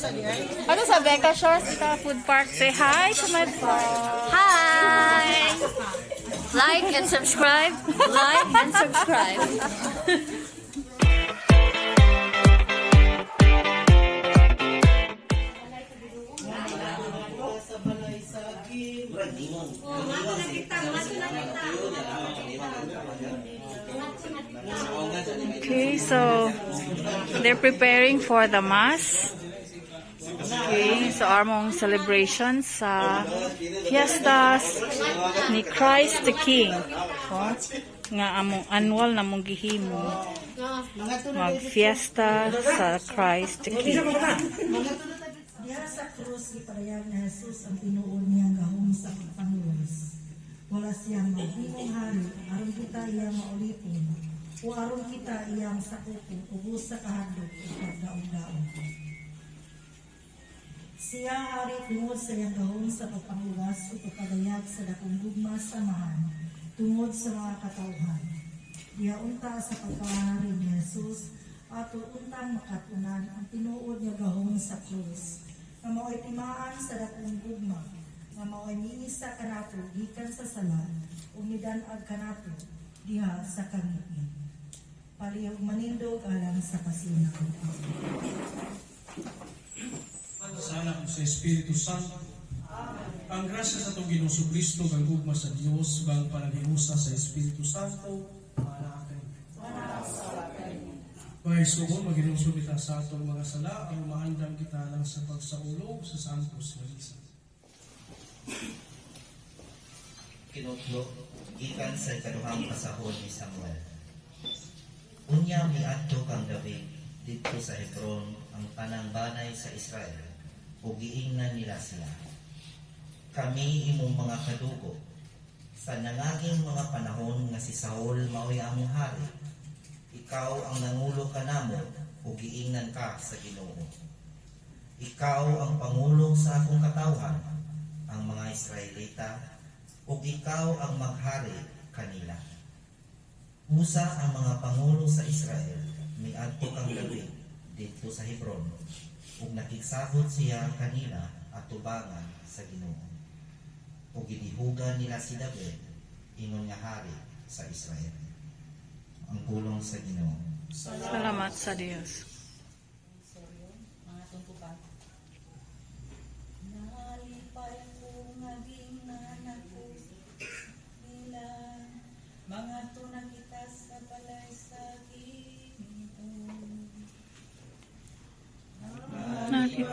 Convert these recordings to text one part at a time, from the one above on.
Ano sa Becca Shores kita Food Park? Say hi to my vlog. Hi! Like and subscribe. Like and subscribe. Okay, so they're preparing for the mass. Okay, so among celebration sa fiestas ni Christ the King. Oh, nga among annual na mong gihimo mag-fiesta sa Christ the King. Diha sa krus gipadayag ni Jesus ang tinuod niyang gahom sa pagpangluwas. Wala siyang maghimong hari aron kita iyang maulipon o aron kita iyang sakupon ubos sa kahadlok ug pagdaog-daog. Siya hari tungod sa iyang gahom sa pagpangluwas ug pagpadayag sa dakong gugma sa Amahan tungod sa mga katawhan. Diha unta sa pagkahari ni Jesus, ato untang makatunan ang tinuod nga gahom sa krus, nga mao'y timaan sa dakong gugma, nga mao'y miisa kanato gikan sa sala, ug midan-ag kanato diha sa kangitngit. Palihog manindog alang sa kasina. Sana sa Espiritu Santo. Ang grasya sa atong Ginoong Kristo kang gugma sa Dios ug ang panaghiusa sa Espiritu Santo maanaa kaninyo. Mga igsoon, maghinumsum kita sa atong mga sala aron maandam kita lang sa pagsaulog sa Santos nga Misa. Kinutlo gikan sa ikaduhang pasahod ni Samuel. Unya miadto kang David didto sa Hebron ang tanang banay sa Israel ug giingnan nila siya. Kami imong mga kadugo sa nangaging mga panahon nga si Saul mao'y among hari. Ikaw ang nangulo kanamo ug giingnan ka sa Ginoo. Ikaw ang pangulo sa akong katawhan, ang mga Israelita, ug ikaw ang maghari kanila. Usa ang mga pangulo sa Israel miadto kang David didto sa Hebron ug nakigsabot siya kanila atubangan sa Ginoo. Ug gidihugan nila si David ingon nga hari sa Israel. Ang pulong sa Ginoo. Salamat sa Dios. Mga tungkupan. Nalipay ko nga ginganak ko nila, mga tunang kita sa balay sa Ginoo. Nalipay.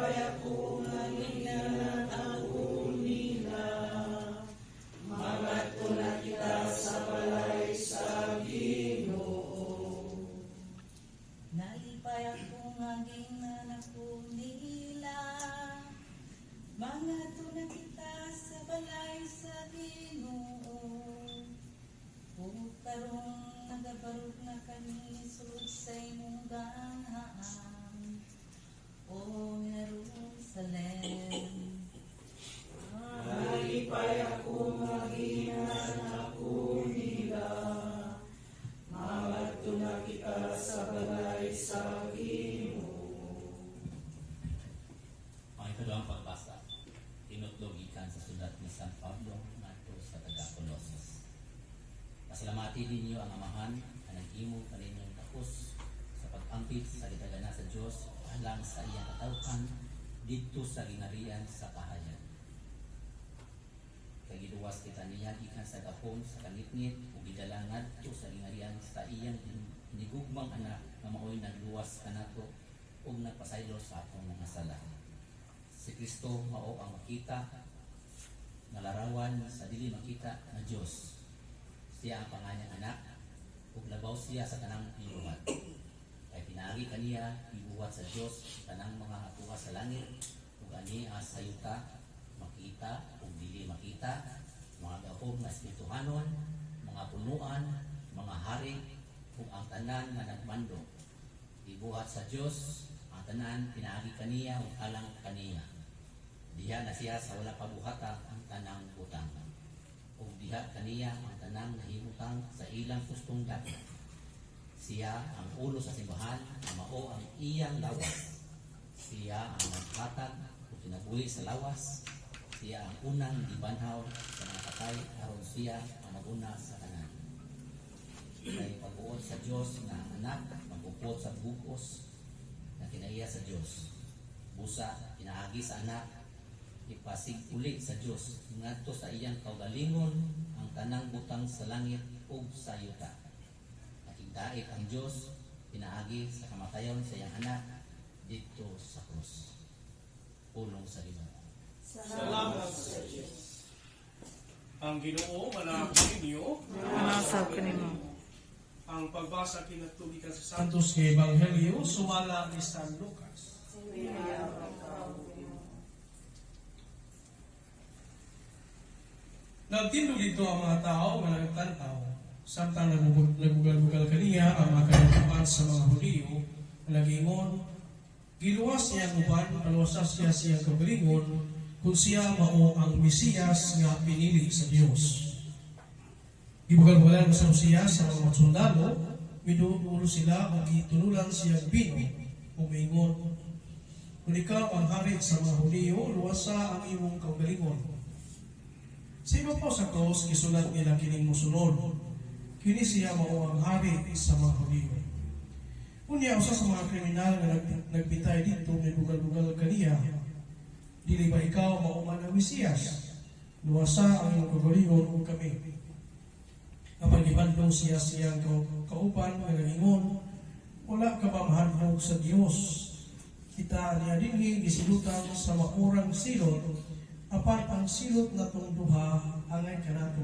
Nalipay ako nga ginganak ko nila, mga tunang kita sa balay sa Ginoo. Ug karong nagabarog na kami sulod sa imong ganghaan, O Jerusalem. Ang ikaduhang pagbasa, tinutlog gikan sa sulat ni San Pablo ngadto sa taga Colosas. Pasalamati ninyo ang Amahan nga naghimo kaninyong takos sa pag-ampit sa gitagana sa Dios alang sa iyang katawhan didto sa gingharian sa kahayag. Kay giluwas kita niya gikan sa gahom sa kangitngit ug gidala ngadto sa gingharian sa iyang hinigugmang anak nga maoy nagluwas kanato ug nagpasaylo sa atong mga sala. Si Kristo mao ang makita nga larawan sa dili makita nga Dios. Siya ang panganyang anak ug labaw siya sa tanang gibuhat. Kay pinaagi kaniya gibuhat sa Dios ang tanang mga hatuha sa langit ug ani sa yuta, makita ug dili makita, mga gahom nga espirituhanon, mga punuan, mga hari ug ang tanan nga nagmando. Gibuhat sa Dios ang tanan pinaagi kaniya ug alang kaniya. Diha na siya sa wala pabuhata ang tanang butang. Ug diha kaniya ang tanang nahimutang sa ilang gustong dapat. Siya ang ulo sa simbahan, ang mao ang iyang lawas. Siya ang Naghatag og kinabuhi sa lawas, siya ang unang gibanhaw sa mga patay aron siya ang maguna sa tanan. Kay pag-uot sa Dios nga ang anak magupot sa bugos na kinaiya sa Dios. Busa pinaagi sa anak ipasig-uli sa Dios ngadto sa iyang kaugalingon ang tanang butang sa langit ug sa yuta. Nakigdait ang Dios pinaagi sa kamatayon sa iyang anak didto sa krus. Pulong sa Ginoo. Salamat sa Diyos. Ang Ginoo manaa ninyo. Manasab kanimo. Ang pagbasa kinatug gikan sa Santos nga Ebanghelyo sumala ni San Lucas. Nagtindog didto ang mga tao nga nagtan-aw samtang nagbugal-bugal kaniya ang mga kalibukan sa mga Hudiyo nga nagingon, "Giluwas niya ang uban, paluwasa siya siyang kaugalingon kung siya mao ang Mesiyas nga pinili sa Dios." Gibugal-bugalan sa siya sa mga sundalo, miduol sila o gitunulan siya bino, ug miingon, "Kung ikaw ang hari sa mga Hudiyo, luwasa ang imong kaugalingon." Sa ibabaw sa krus, gisulat nila kining mosunod: "Kini siya mao ang hari sa mga Hudiyo." Unya, usa sa mga kriminal nga nagbitay didto, mibugal-bugal kaniya, "Dili ba ikaw mao man ang Mesiyas? Luwasa ang imong kaugalingon ug kami." Apan gibandong siya siyang kauban nga nagingon, "Wala ka ba mahadlok sa Dios? Kita niya dinhi gisilutan sa maurang silot, apan ang silot natong duha angay kanato.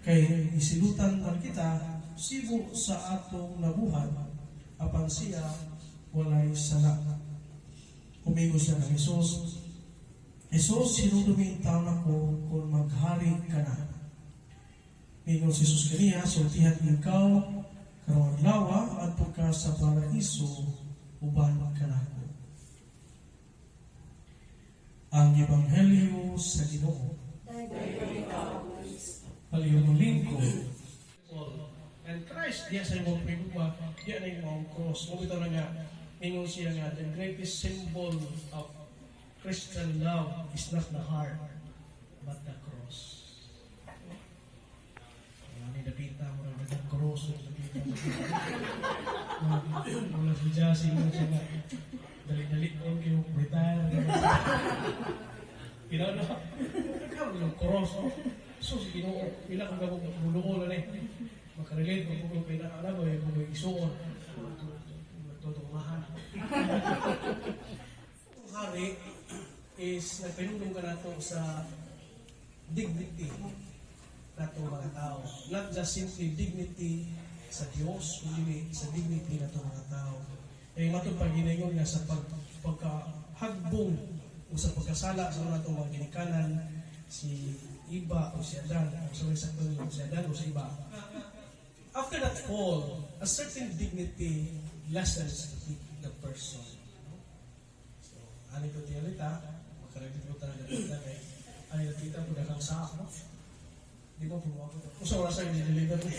Kay gisilutan man kita sibo sa atong nabuhat, apan siya walay sala." Humingo siya kang Jesus, "Jesus, hinumdumi taon ako kung maghari ka na." Mingon si Jesus kaniya, "Sultihan ikaw, karong adlaw adto ka sa paraiso uban kanako." Ang Ebanghelyo sa Ginoo. Palihog lingkod. And Christ, diya sa imong prigugma, diya na imong cross. Mo bitaw na nga, mingon siya nga, the greatest symbol of Christian love is not the heart, but the cross. Ano dapita mo rin ang cross, dapita mo. Wala si Jassy mo siya nga, dali-dali ko kayo retire. You know, no? Ikaw yung cross, no? So, si Ginoo, pila kang gabong buluo na ni. Makarelate mo kung kay na alam mo, yung mga isuon. Tutungahan. Ang hari is nagpinundong ka nato sa dignity nato mga tao. Not just simply dignity sa Diyos, kundi sa dignity nato mga tao. Kaya matod pag ginayon nga sa pagkahagbong o sa pagkasala sa mga atong mga ginikanan, si Iba o si Adan, o sorry, sa si Adan o si Iba. After that fall, a certain dignity lessens the person. So, ani ko tiyalita, makarelate ko talaga dito kay ani nakita ko daghang sa no? Di ba po ako? Kung sa wala sa deliver ni.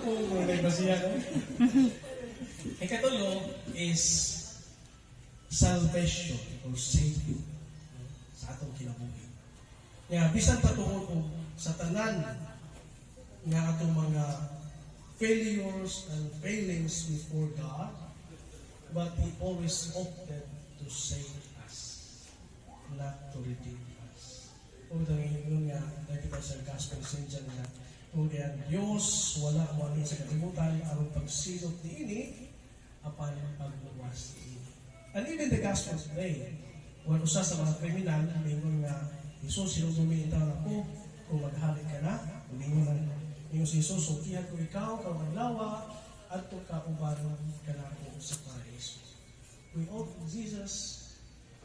Kung may ba siya, no? Ikatulo is salvation or saving sa atong kinabuhi. Nga bisan pa tuod og sa tanan nga atong mga failures and failings before God, but He always opted to save us, not to redeem us. Ug ang ingon nga nakita sa Gospel St. John nga kung kaya ang Diyos wala mo sa kalibutan aron pagsilot niini apan pagluwas niini. And even the Gospel today, wala usa sa mga kriminal, mingon nga, "Jesus, hinumdumi taon ako kung maghari ka na." Mingon na, mingon si Jesus, "Sultihan ko ikaw, karong adlaw, adto ka uban kanako sa paraiso." We all, Jesus,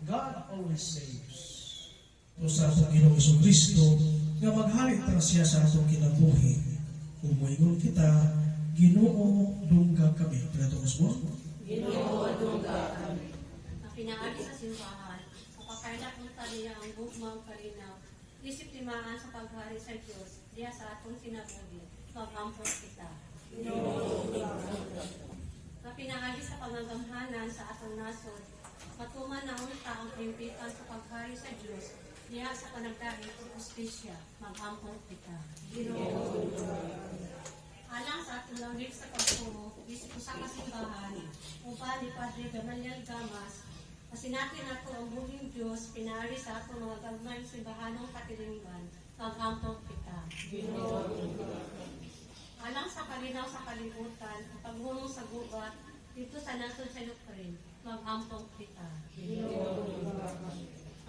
God always saves. O sa atong Ginoong Kristo, nga maghari ta siya sa atong kinabuhi. Kung moingon kita, "Ginoo, dungga kami." Pinatungos mo? Na pinaagi sa simbahan, sa pagkaila unta niya ang gugma ug kalinaw, isip timaan sa paghari sa Dios diha sa atong kinabuhi. Mag-ampo kita. Nga pinaagi sa pangagamhanan sa atong nasod, matuman na unta ang kaimpitan sa paghari sa Dios diha sa panagdait ug hustisya, mag-ampo kita. Ginoo. Alang sa atong lawig sa pagtuo, isip usa ka simbahan, uban ni Padre Gamaliel Gamas, pasinati nato ang buhing Dios pinaari sa atong mga gagmayng simbahanong katilingban, mag-ampo kita. Alang sa kalinaw sa kalibutan, ang paghulong sa gubat, dito sa nasod sa Ukraine, mag-ampo kita.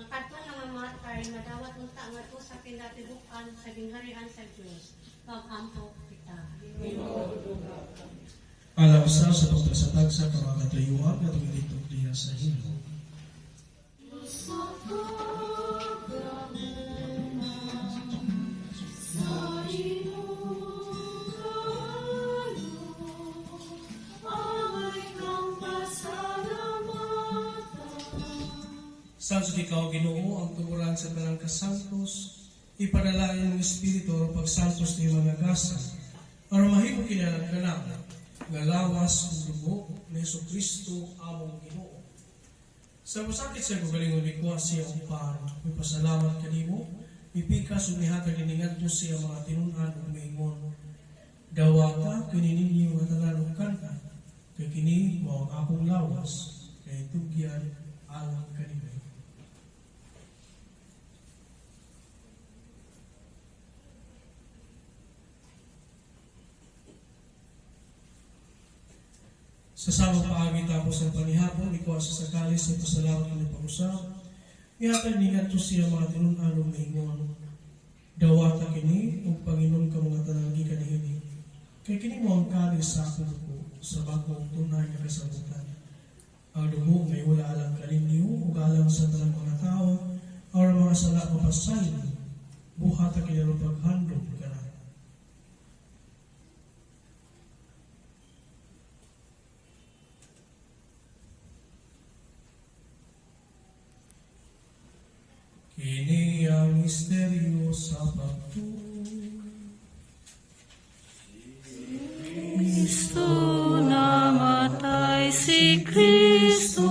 Ang kadtong nga mamatay, madawat unta ngadto sa kinatibukan sa gingharian sa Dios, mag-ampo kita. Alang sa pagtagsa-tagsa ka mga katayuan nga tumilintok diha sa Ginoo. Santos ikaw, Ginoo, ang tumuran sa tanang kasantos, ipanalangin mong Espiritu aron pagsantos ni mga gasa, aron mahimo kinalang kanamo, nga lawas ug dugo ni Kristo among Ginoo. Sa masakit sa kagalingon ni kuha siya og pan, mipasalamat kanimo, mipikas ug mihatag ini ngadto siya mga tinun-an ug miingon. Dawata kini ninyo nga tanan ug kanta, kay kini mao ang akong lawas, kay tugyan alang kanimo. Sa samang paagi tapos ang panihapon, ikaw sa sakali sa pasalamat ng pag-usap. Ihatag ni ngadto siya mga tinun-an ug miingon. Dawata kini ug panginom ka mga tanan gikan niini. Kay kini mo ang kalis sa akong dugo sa bag-ong tunay nga kasabutan. Ang dugo ngay wala alang kaninyo ug alang sa tanang mga tao aron mga sala mapasaylo. Buhata kini aron paghandom kanako. Kini ang misteryo sa pagtuo. Kristo namatay si Kristo.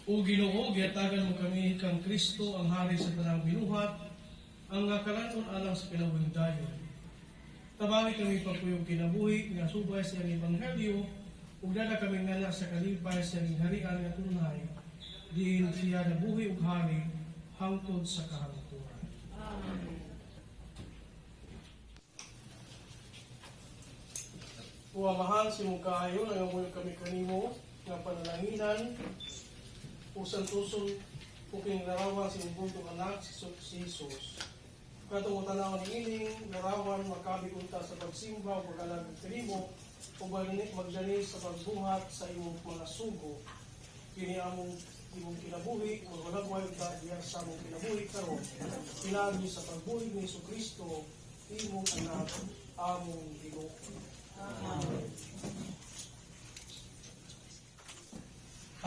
O Ginoo, gihatagan mo kami kang Kristo ang hari sa tanang binuhat, ang nakalanon alang sa kinabuhing dayon. Tabangi kami pagpuyong kinabuhi nga subay sa iyang ebanghelyo ug dala kami ngala sa kalipay sa iyang harian nga tunay, diin siya nabuhi ug hari hangtod sa kahangturan. O Amahan, sa imong kaayo, nangamuyo kami kanimo nga panalanginan o santuson o kining larawan sa imong buntong anak si Jesus. Katong tanaw ni ining larawan makabig unta sa pagsimba o pag-alagad kanimo o magdani sa pagbuhat sa imong mga sugo. Kini among imong kinabuhi, magwalagway unta diha sa among kinabuhi karon. Pinaagi sa pagbuhi ni Kristo, imong anak, among Ginoo.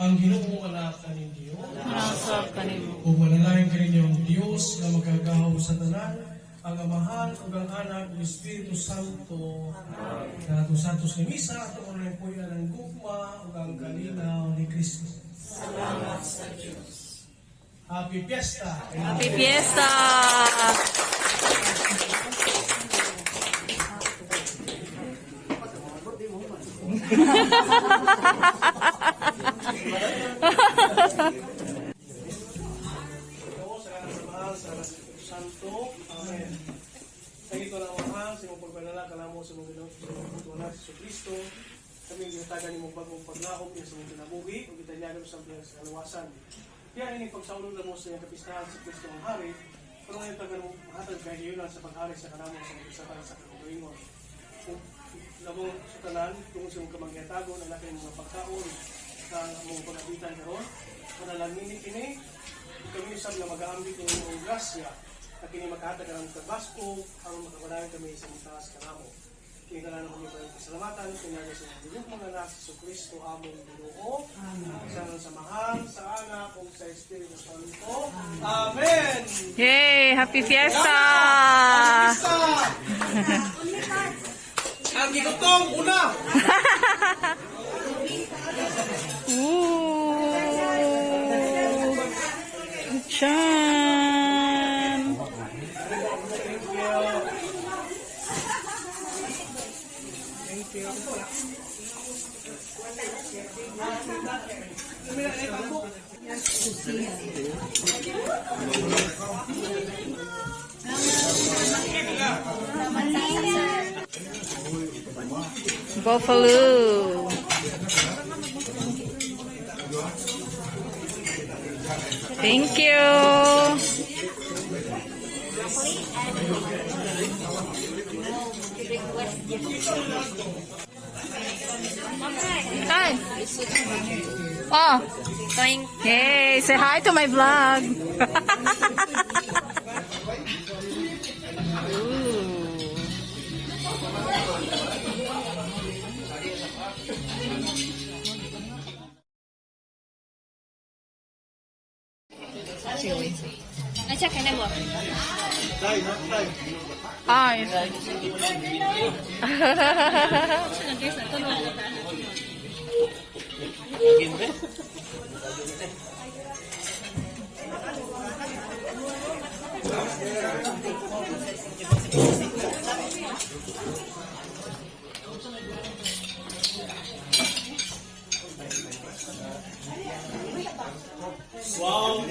Ang Ginoo anak kaninyo. Nasa kanimo. Ug manalangin kaninyong Dios nga makagagahom sa tanan, ang Amahan ug ang Anak ug Espiritu Santo. Amen. Atong santos nga misa ato ang puy-an ang gugma ug ang kalinaw ni Kristo. Salamat sa Dios. Happy Fiesta. Happy Fiesta! Ito sa ngalan sa Amahan, sa ngalan sa Espiritu Santo. Amen. Sa ito ng Amahan, sa imong pagbanala, kanamo sa imong Ginoo, sa imong buto na si Kristo. Kami gihatagan nimong bagong paglahom niya sa imong kinabuhi ug gitanyagan sa biyang sa kaluwasan. Diya ini pagsaulog namo sa iyang kapistahan sa Kristo ang Hari, pero ngayon tagan mo mahatag kahigayunan sa paghari sa kanamo sa kapistahan sa kaugalingon. Ug labong sa tanan, tungod sa imong kamanghatagon, ang laki mga pagkaon sa among pag-abitan karon, panalangin ni kini kami usab nga magaambit ng imong grasya na kini makahatag ang kabasko aron makapadayon kami sa mitaas kanamo. Kini tanan kami pasalamatan kinaga sa imong mga anak sa Kristo among Ginoo. Sa ngalan sa Amahan, sa Anak ug sa Espiritu Santo. Amen. Yay! Happy Fiesta! Fiesta! Ang gigutong una. Ooh! Chan! Buffalo! Thank you. Hi. Oh. Hey, say hi to my vlog. Ooh. Ay, siya, kaya mo. Ay. Wow.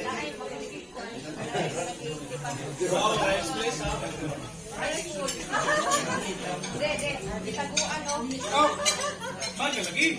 Wow, nice place, ha? Oh, bagay lagi.